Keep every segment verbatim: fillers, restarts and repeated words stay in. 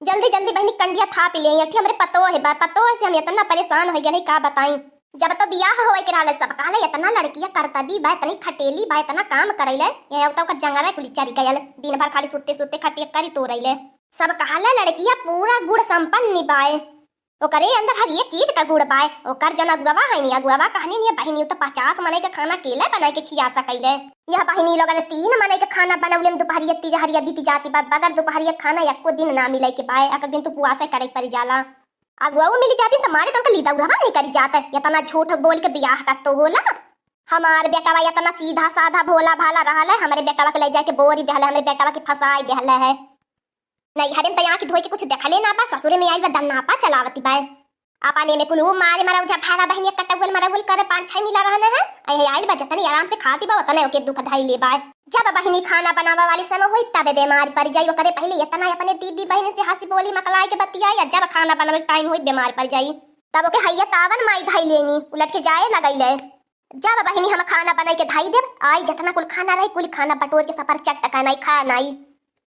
जल्दी जल्दी बहिनी कंडिया थापि लेई, अठी हमरे पतोह बा, पतोह से हम एतना परेसान होइ गए हई, का बताई। जब तो बियाह होए के रहल, सब कहले एतना लड़किया करतबी बा, एतनी खटेली बा, एतना काम करैले, ये तो ओकर जंगरा कुली चरी गयल, दिन भर खाली सुत्ते सुत्ते खटिया करी तो रहिले। सब कहले लड़किया पूरा गुण संपन्न बाय, ओकरे अंदर हर एक चीज का गुण बाय। ओकर जौन अगुआवा है नी, अगुआवा कहनी नी, बहिनी उ तो पचास मनई के खाना अकेले बनाई के खिया सकैले। यह बहिनी लोगन तीन मनई के खाना बनौले में दुपहरिया तीज हरिया बीत जाती बा, बगर दुपहरिया खाना एको दिन ना मिले के बाय, एक दिन तो उपवास करे पड़ जाला। अगुआवा मिल जाती त मारे तो उनका लीदा उड़ावा नहीं करी जात, इतना झूठ बोल के बियाह का तो होला। हमार बेटवा इतना सीधा साधा भोला भाला रहल है, हमरे बेटवा के ले जाके बोरी देहल है, हमरे बेटवा के फंसाई देहल है। नैहरे में त आँख धोई के कुछ देखले ना बा, ससुरे में आइल बा दन्नापा चलावती बा। अपने में कुल ऊ मारे मरौजा भाड़ा बहिनी कटौल मरौल करे पाँच छह मिला रहने हैं। अहे आइल बा जतनी आराम से खाती बा उतने ओके दुख धाई ले बा। जब बहिनी खाना बनावे वाली समय होई तबे बीमार पड़ जाई, ओकरे पहले इतना अपने दीदी बहिनी से हंसी बोली मकलाई के बतियाई, या जब खाना बनावे टाइम होई बीमार पड़ जाई। तब ओके हैया तावन माई धाई लेनी, उलट के जाए लगैले। जब बहिनी हम खाना बनाई के धाई देब, आई जतना कुल खाना रही कुल खाना बटोर के सफर चट का नाई खा नाई।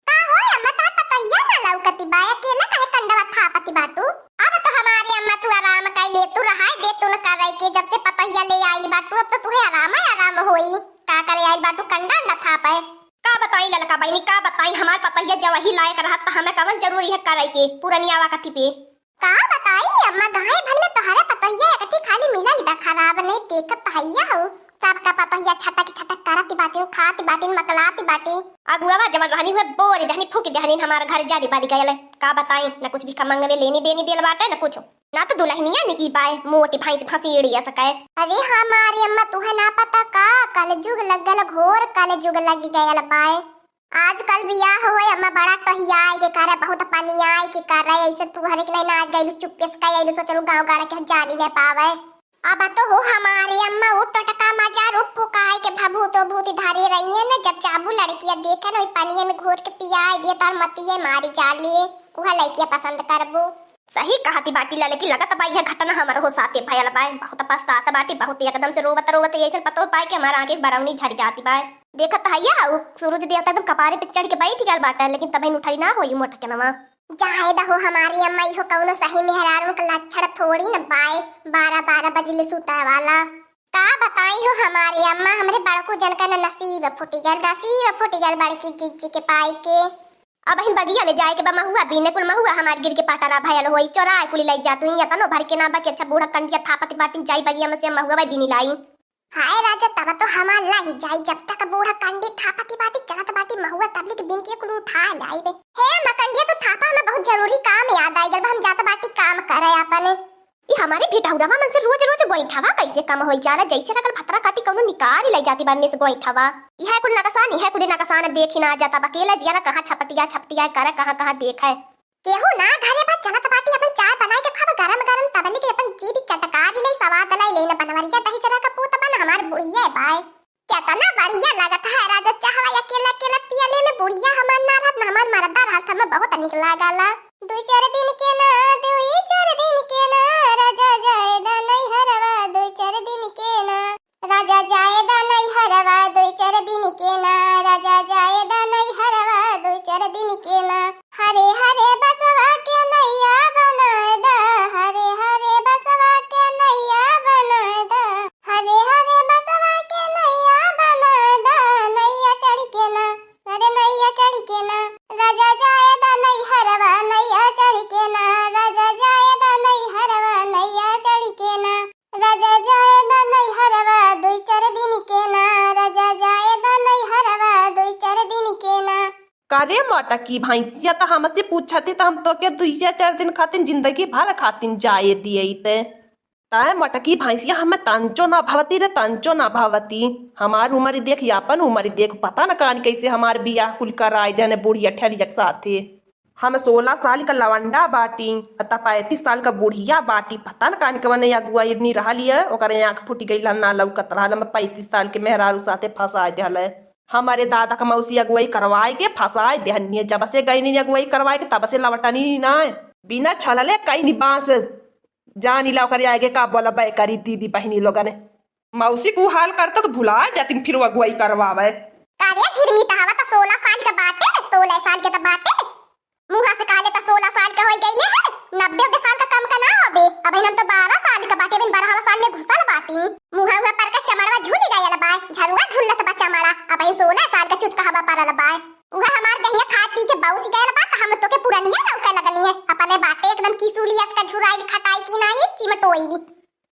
का हो अम्मा, तोर पतोहिया ना लौकती बा, अकेला काहे कंडवा थापती बाटू? अब तो हमारे अम्मा तू आराम कई ले, तू रहाई दे, तू न करे के, जब से पतोहिया ले आइल बाटू, अब तो तुहे आराम है, आराम होई। का करे आइल बाटू, कंडा न थापे। का बताई ललका बहिनी, का बताई, हमार पतोहिया जब वही लायक रहत, त हमें कवन जरूरी है करे के, पुरनियावा कथी पे। का बताई अम्मा, गाँव भर में तोहरे पतोहिया एकठी खाली मिलल बा, खराब नहीं देखत हइया हो। सबका पतोहिया छटक छटक करत बाटी, खात बाटी, मकलात बाटी। अगुआवा जवन रहनी हुए बोरी दहनी फूक दहनी, हमार घर जारी बारी गयल। का बताई, न कुछ भी कमंग में लेनी देनी देल बाटे, न कुछ। ना तो दुल्हनिया निकी बाय, मोटी भैंस फंसीड़ी सके। अरे हमारी अम्मा, तुहे ना पता का, कलजुग लगल, घोर कलजुग लग गयल बाय। आजकल बियाह होए अम्मा बड़ा टहियाए के करे, बहुत पनियाए के करे, ऐसे तू हरे के नहीं ना गइलू, चुप्पे से कह अइलू, सोचलू गाँव गाड़ा के जानी न पावे। अब तो हो हमारी अम्मा उ टोटका मजा रूप फुकाए के भभूत भूत धरे रही है न, जब चाबू लड़किया देखे न, ओई पनिया में घोट के पियाए दिए, तार मतिये मारी जाली, उहे लइकिया पसंद करबू। सही कहती बाटी ललकी, लगत बा यह घटना हमरहु साथे भयल बा। बहुत पछतात बाटी, बहुत एकदम से रोवत रोवत ऐसन पतोह पाए के हमार आँखी के बरौनी झर जाती बा। देखत हइया, उ सूरज देवता एकदम कपारे पे चढ़ के बैठ गयल बाटे, लेकिन तबहिन उठई ना होई मोटकनवा। जाए दहो हमारी अम्मा, इहो कउनो सही मेहरारू के लक्षण थोड़ी न बाय, बारह बारह बजले सुतै वाला। का बताई हो हमारी अम्मा, हमरे बड़कू जन का न नसीब फूटि गयल, नसीब फूटि गयल बड़की जिज्जी के पाई के। अबहिन बगिया में जाए के बा महुआ बीने, कुल महुआ हमार गिर के पाटरा भयल होई, चोराए कुली लइ जात हुई, यतनो भर के ना बा कि अच्छा बूढ़ा कंडिया थापत बाटिन, जाई बगिया में से महुआ बीनी लाई। हाय राजा, तब तो हमार लाही जाई, जब तक बूढ़ा कंडी थापत बाटी, चलत बाटी महुआ तबली के बीन के कुल उठा लाई रे। हे अम्मा, कंडिया तो थापा में बहुत जरूरी काम याद आई गल बा, हम जात बाटी काम करे अपन। ई हमारे भिटहुरवा मन से रोज रोज गोइठवा कैसे कम होई जाला, जैसे लगल भतरा काटी कउनो निकाल लइ जाती बा में से गोइठवा। इहे कुल नकसान, इहे कुल नकसान देखी ना जाता, अकेला जिया ना कहाँ छपटिया छपटिया करे, कहाँ कहाँ देखे। केहू ना घरे बा, चलत बाटी अपन चाय बनाई के खाब गरम गरम तबली के, अपन जीभ चटकार ले, सवाद लाई ले, ना बनवरिया दही जरा का पूत बन हमार बुढ़िया बाय। केतना बढ़िया लागत है राजा, चाहवा अकेला अकेला पियले में, बुढ़िया हमार ना रहत, ना हमार मरदा रहत, हमें बहुत निक लागला। दुई चार दिन के ना, दुई चार दिन के ना, राजा जाए दा नैहरवा, दुई चार दिन के ना, राजा जाए दा नैहरवा, दुई चार दिन के ना, राजा जाए दा नैहरवा, दुई चार दिन के ना। हरे हरे बसवा के नैया बनाए दा, हरे हरे बसवा के नैया बनाए दा, हरे हरे बसवा के नैया बनाए दा, नैया चढ़ के ना, अरे नैया चढ़ के ना, राजा जाए दा नैहरवा, नैया चढ़ के ना, राजा जाए दा नैहरवा, नैया चढ़ के ना, राजा जाए दा नैहरवा, दुई चार दिन के ना, राजा जाए दा नैहरवा, दुई चार दिन के ना। का रे मोटकी भैंसिया, त हमसे पूछती त हम तोके दुइया चार दिन खातिन, जिंदगी भर खातिन जाए दियइत। तै मोटकी भैंसिया, हमें तंचो ना भवती रे, तंचो ना भवती। हमार उमर देख, आपन उमर देख, पता न कान कैसे हमार बियाह कुल कराए देने बुढ़िया ठेलिया के साथे। हम सोलह साल का लवंडा बाटी, आ त पैंतीस साल का बुढ़िया बाटी। पता न कान कवन अगुआ इतनी रहल है, ओकरे आँख फूटि गइल, ना लौकत रहल। हम पैंतीस साल के मेहरारू साथे फंसाए देहल है। हमरे दादा का मौसी अगुवाई करवाए के फंसाए देहनी है। जब से गइनी अगुवाई करवाए के, तब से लवटनी ना। बिना छलले कहीं बांस जानी ला ओकरे आगे का बोलबे करी दीदी बहिनी लोगन। मौसी को हाल करतो तो भुला जातिन, फिर वो अगुवाई करवावे। का रे झिरमिटहवा त सोलह साल के बाटे, सोलह साल के त बाटे। मुँहा से कहले त सोलह साल कि सूली अस का झुराइल खटाई कि नाही चिमटोइल।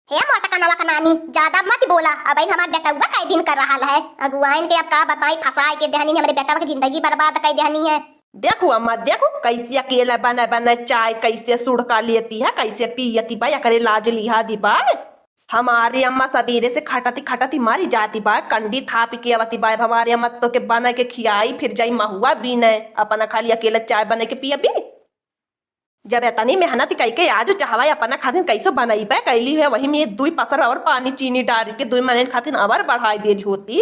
हे मोटका नवा का नानी, ज्यादा मत बोला। अबहिन हमार बेटउआ कई दिन कर रहल है। अगुआइन के अब का बताई, फंसाए के देहनी, हमरे बेटवा के जिंदगी बर्बाद कई देहनी है। देखो अम्मा, देखो कैसे अकेला बने बने चाय कैसे सुड़का लेती है, कैसे पियती बा, एकरे लाज लिहा दी बा। हमारी अम्मा सबेरे से खटती खटती मारी जाती बा, कंडी थाप के आवती बा। अब हमारी अम्मा तो के बना के खियाई, फिर जाई महुआ बीने, अपना खाली अकेला चाय बना के पियबी। जब एतनी मेहनत कइके आज चहवा अपना खातिन कैसो बनइबे कैली है, वही में दुई पसर और पानी चीनी डाल के दुई मनइन खातिन और बढ़ाई देली होती।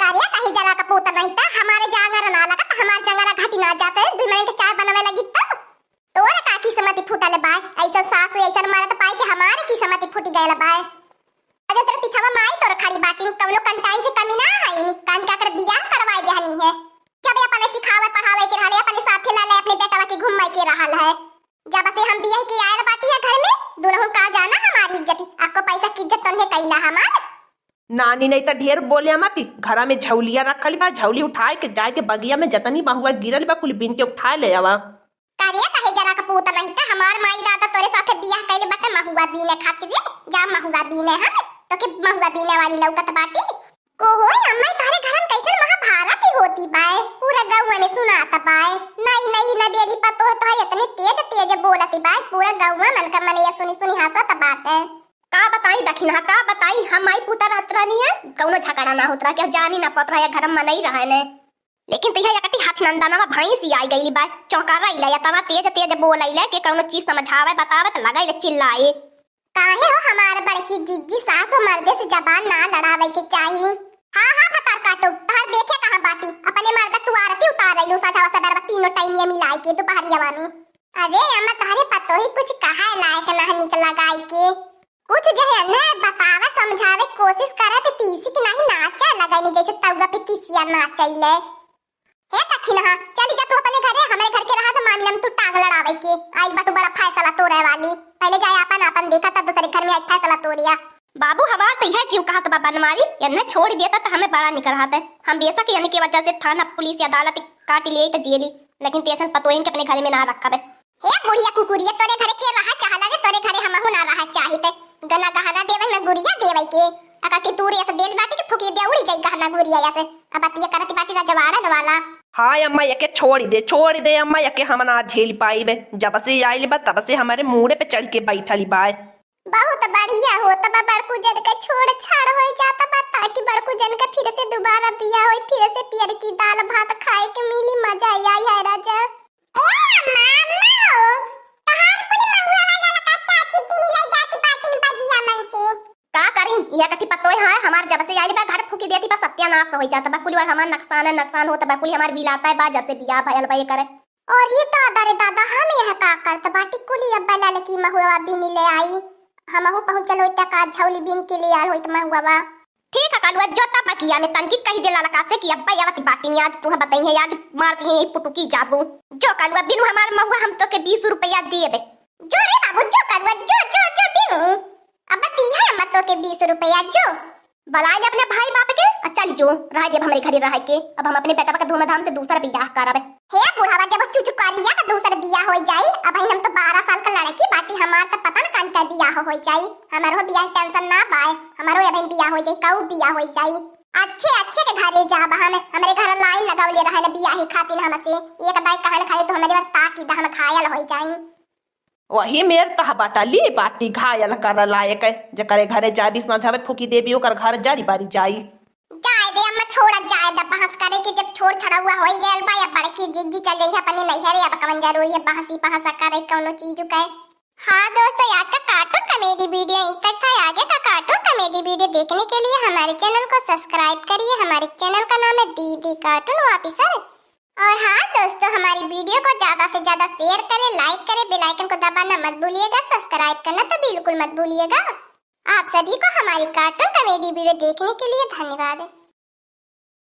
कारिया कहीं जरा का पूत नहीं त हमारे जांगर ना लगा त हमार जांगर घटी ना जाते, दुई मनइन के चाय बनावे लगी त। तोर का किस्मत फूटल बाय, ऐसा सासु ऐसा मरद पाई के हमारे किस्मत फूटी गयल बाय। अरे तोर पिछवा माई तोर खड़ी बाटिन, कवनो कंटाइन से कमी ना है, कान का कर बियाह करवाए देहनी है। जब ये अपने सिखावे पढ़ावे के रहले, अपने साथे ला ले अपने बेटवा के घुमाए के रहल है। जब से हम बियाह के आयल बाटी है घर में, दुनहु का जाना हमारी इज्जती, आपको पैसा की इज्जत तोन्हे कैला हमार। नानी नहीं तो ढेर बोले मती, घरा में झौलिया रखल बा, झौली उठाए के जाए के बगिया में जतनी महुआ गिरल बा कुल बीन के उठाए ले आवा। कारिया कहे जरा का पूत नहीं त हमार माई दादा तोरे साथे बियाह कैले बाटे महुआ बीने खातिर रे, जा महुआ बीने हम, तो के महुआ बीने वाली लौकत बाटी। को हो अम्मा, तोहरे घर में कैसन महाभारत ही होती बाय, पूरा गाँव में सुनात बाय। नई नई नबेली पतोह तोहरे इतने तेज तेज बोलती बाय, पूरा गाँव में मन का मन ये सुनी सुनी हंसत बाटे। का बताई दखिनहा, का बताई, हम माई पूता रहत रहनी है, कौनो झगड़ा ना होत रहा, केहू जानी ना पत रहा, या घर में मनई रहे ने। लेकिन तैया एकटी हथनंदनवा भैंसी आई गईली बाय, चौंका रही ले, इतना तेज तेज बोलैले कि कौनो चीज समझावे बतावे त लगैले चिल्लाए। काहे हो हमार बड़की जिज्जी सासु मर्दे से जबान ना लड़ावे के चाही। हाँ, हाँ, भतार काटो, तहार देखे कहाँ बाटी, अपने मर्दा तू आरती उतार रही हो, साझा सबेरवा तीनों टाइम ये मिलाए के दोपहरियावा में। अरे अम्मा, तहरे पतोही कुछ कहा लायक ना निकला गाय के। कुछ जो है ना बतावे समझावे कोशिश करे त तीसी की नहीं नाचा लगाई जैसे तौरा पे तीसिया नाचैले। हे दखिनहा, चली जा तू अपने घरे, हमरे घर के रहा तो मामले में तू टांग लड़ावे के। आइल बाटू बड़ा फैसला तोड़े वाली। पहले जाए आपन, आपन देखा, तब दूसरे घर में आई फैसला तोड़िया। बाबू हमार तो यह जीव कहत बा बनवारी, एन्हे छोड़ देता तो हमें बड़ा निक रहत है। हम बेशक एनके वजह से थाना, पुलिस, अदालत काट लिए तो जेली, लेकिन तेसन पतोहिन के अपने घर में ना रखबे। हे बुढ़िया कुकुरिया, तोरे घरे के रहा चाहला रे, तोरे घरे हमहू ना रहा चाहित। गना गहना देवे न गुरिया देवे के। अका के दूर ऐसे देल बाटी के फुकी दे उड़ी जाई गहना गुरिया ऐसे। अब बतिया करत बाटी रजवाड़न वाला। हाय अम्मा, एके छोड़ी दे, छोड़ी दे अम्मा, एके हम ना झेल पाइबे। जब से आइल बा, तब से हमारे मूड़े पे चढ़ के बैठल बा। बहुत बढ़िया होत बा, बड़कू जन के छोड़ छाड़ होई जात बा, ताकि बड़कू जन के फिर से दोबारा बियाह होई, फिर से पियर की दाल भात खाए के मिली, मजा आई है राजा। ए अम्मा, अम्मा हो, तोहार कुल महुआ वाला लका चाची पीनी ले जाती बाटिन बगिया मन से। का करी, यह कठी पतोय है, हमार जब से आइल बा घर फूकी देती बा, सत्यानाश हो जात बा, कुल बार हमार नुकसान है, नुकसान होत बा, कुल हमार बिलाता है बा, जब से बियाह भयल बा ये करे। और ये दादा रे दादा, हम यह का करत बाटी, कुल अब ललकी महुआ बीनी ले आई, हमहू पहुँचल होई त का झौली बीन के ले आल होई त महुआ बा। ठीक है कलुआ, जो तब बगिया में तनकी कही दे ललका से कि अब्बा आवत बाटी नहीं, आज तुह बताई है, आज मारती है यही पुटुकी जाबू। जो कलुआ बिनु हमार महुआ हम तो के बीस रुपया देबे। जो रे बाबू, जो कलुआ, जो, जो, जो बिनु। अब दी है अम्मा तो के बीस रुपया, जो। बुला ले अपने भाई बाप के, आ चल जो, रह देब हमरे घरे रह के। अब हम अपने बेटवा के धूमधाम से दूसर बियाह करब। हे बुढ़ावा, जब चुचुकारिया का दूसर बियाह हो जाई, अबहिन हम तो बारह साल का लड़की बाटी, हमार तो पता न कन का बियाह हो जाई। हमारो बियाह tension ना बाय, हमारो अबहिन बियाह हो जाई, कऊ बियाह हो जाई। अच्छे अच्छे के घरे जाब हम, हमरे घर line लगावले रहे न बियाही खातिर हमसे। एक दाई कहन खाली तो हमरे बार ताकी दा, हम घायल हो जाई। वही मेर तह बाटा ली बाटी घायल कर लायक, जेकरे घरे जाबी साँझावे फूकी देबी ओकर घर जरी बारी जाई। जाए दे अम्मा, छोड़ा जाए दे, बहस करे के जब छोड़ छड़ौआ होई गयल बा, या बड़की जिज्जी चल जाई है अपने नैहरे, अब कवन जरूरी है बहसी बहसा करे कौनो चीज के। हाँ दोस्तों, आज का cartoon comedy video यहीं तक था। आगे का cartoon comedy video देखने के लिए हमारे channel को subscribe करिए। हमारे channel का नाम है दीदी Cartoon Officer। और हाँ दोस्तों, हमारी video को ज्यादा से ज्यादा share करें, like करें, bell icon को दबाना मत भूलिएगा, subscribe करना तो बिल्कुल मत भूलिएगा। आप सभी को हमारी cartoon comedy video देखने के लिए धन्यवाद।